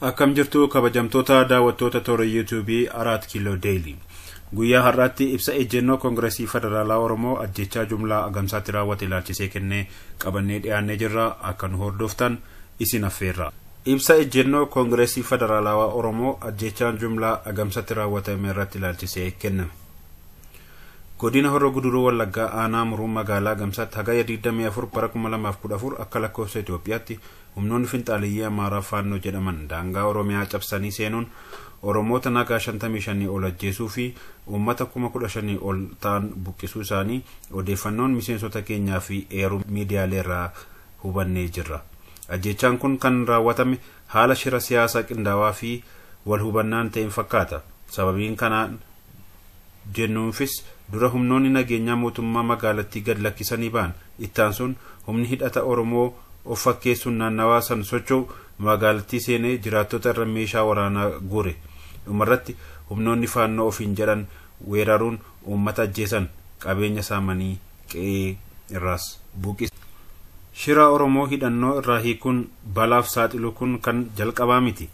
Akkam jirtu kabajamtoota daawwattoota toora yuutuubii Araat Kiiloo Deelii. Guyyaa har'aatti ibsa ejjennoo Koongireesii Federaalaa Oromoo ajjechaa jumlaa Agamsaatti raawwate ilaalchisee kennee qabannee dhiyaannee jirra. Akka nu hordoftan isin affeerra. Ibsa ejjennoo Koongireesii Federaalawaa Oromoo ajjechaa jumlaa Agamsaatti raawwatame irratti ilaalchisee kenname. Godina Horroo Guduruu Wallaggaa aanaa Muruu magaalaa Agamsaatti hagaya 24 bara 2014 akka lakkoofsa Itoophiyaatti humnoonni finxaaliyyii Amaaraa Faannoo jedhaman daangaa Oromiyaa cabsanii seenuun Oromoota nagaa 55 ol ajjeesuu fi uummata 15,000 ol ta'an buqqisuu isaanii odeeffannoon miseensota keenyaa fi eeruu miidiyaalee irraa hubannee jirra. Ajjechaan kun kan raawwatame haala shira siyaasaa qindaawaa fi wal hubannaan ta'een fakkaata. Sababiin kanaan jennuunfis dura humnoonni nageenyaa mootummaa magaalattii gad lakkisanii ba'an. Ittaan sun humni hidhata Oromoo of fakkeessuun naannawaa san socho'u magaalattii seenee jiraattota irra meeshaa waraanaa guure. Dhumarratti humnoonni faannoo ofiin jedhan weeraruun uummata ajjeesan, qabeenya saamanii qe'ee irraas buqqisan. Shira Oromoo hidhannoo irraa hiikuun balaaf saaxilu kun kan jalqabaa miti.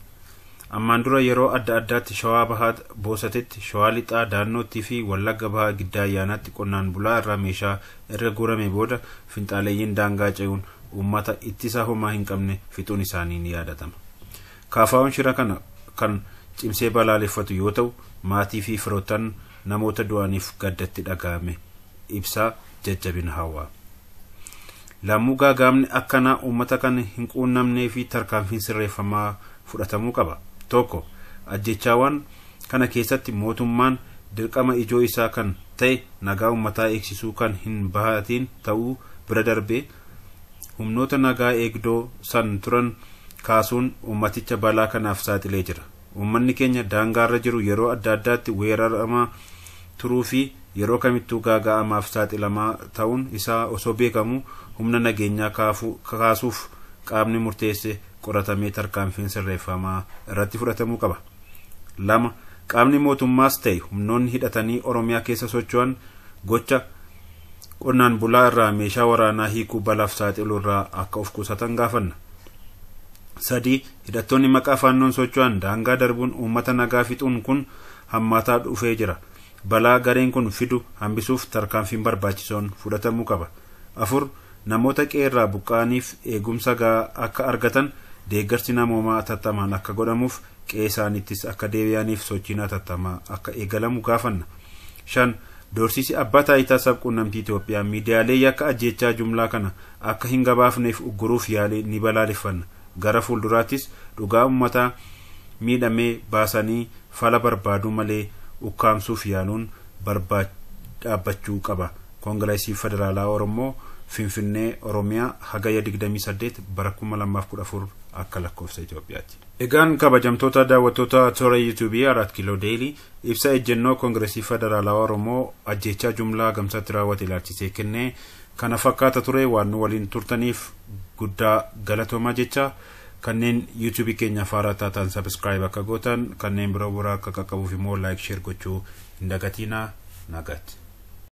Ammaan dura yeroo adda addaatti Shawaa Bahaa Boosatetti, Shawaa Lixaa Daannoottii fi Wallagga Bahaa Giddaa Ayyaanaatti qonnaan bulaa irraa meeshaa erga guurame booda finxaaleeyyiin daangaa ce'uun uummata ittisa homaa hin qabne fixuun isaanii ni yaadatama. Kaafaa'uun shira kana kan cimsee balaaleffatu yoo ta'u, maatii fi firoottan namoota du'aniif gaddatti dhaga'ame ibsaa jajjabina hawaa. Lammuu gaagaamni akkanaa uummata kan hin quunnamnee fi tarkaanfiin sirreeffamaa fudhatamuu qaba. Tokko, ajjechaawwan kana keessatti mootummaan dirqama ijoo isaa kan ta'e nagaa uummataa eegsisuu kan hin bahatiin ta'uu bira darbee humnoota nagaa eegdoo san turan kaasuun uummaticha balaa kanaaf saaxilee jira. Uummanni keenya daangaarra jiru yeroo adda addaatti weeraramaa turuu fi yeroo kamittuu gaaga'amaaf saaxilamaa ta'uun isaa osoo beekamu humna nageenyaa kaasuuf qaamni murteesse qoratamee tarkaanfiin sirreeffamaa irratti fudhatamuu qaba. 2. Qaamni mootummaas ta'e humnoonni hidhatanii Oromiyaa keessa socho'an gocha qonnaan bulaa irraa meeshaa waraanaa hiikuu balaaf saaxilu irraa akka of qusatan gaafanna. 3. Hidhattoonni maqaa faannoon socho'an daangaa darbuun uummata nagaa fixuun kun hammaataa dhufee jira. Balaa gareen kun fidu hambisuuf tarkaanfiin barbaachisoon fudhatamuu qaba. 4. Namoota qe'ee irraa buqqa'aniif eegumsa gahaa akka argatan deeggarsi namoomaa atattamaan akka godhamuuf qe'ee isaaniittis akka deebi'aniif sochiin atattamaa akka eegalamu gaafanna. 5. Doorsisi abbaa taayitaa sabquunnamtii Itoophiyaa miidiyaalee yakka ajjechaa jumlaa kana akka hin gabaafneef ugguruuf yaalee ni balaaleffanna. Gara fuulduraattis dhugaa uummataa miidhamee baasanii fala barbaaduu malee ukkaamsuuf yaaluun dhaabbachuu qaba. Koongireesii Federaalaa Oromoo Finfinnee Oromiyaa hagaya 28 bara 2014 akka lakkoofsa Itoophiyaatti. Egaan kabajamtoota daawwattoota toora yuutuubii Araat Kiiloo Deelii ibsa ejjennoo Koongireesii Federaalaa Oromoo ajjechaa jumlaa Agamsaatti raawwate ilaalchisee kennee kana fakkaata ture. Waan nu waliin turtaniif guddaa galatoomaa jecha kanneen yuutuubii keenya haaraa taatan sabiskiraayib akka gootan, kanneen biroo biraa akka qaqqabuuf immoo laayik sheer gochuu hin dagatinaa. Nagaatti.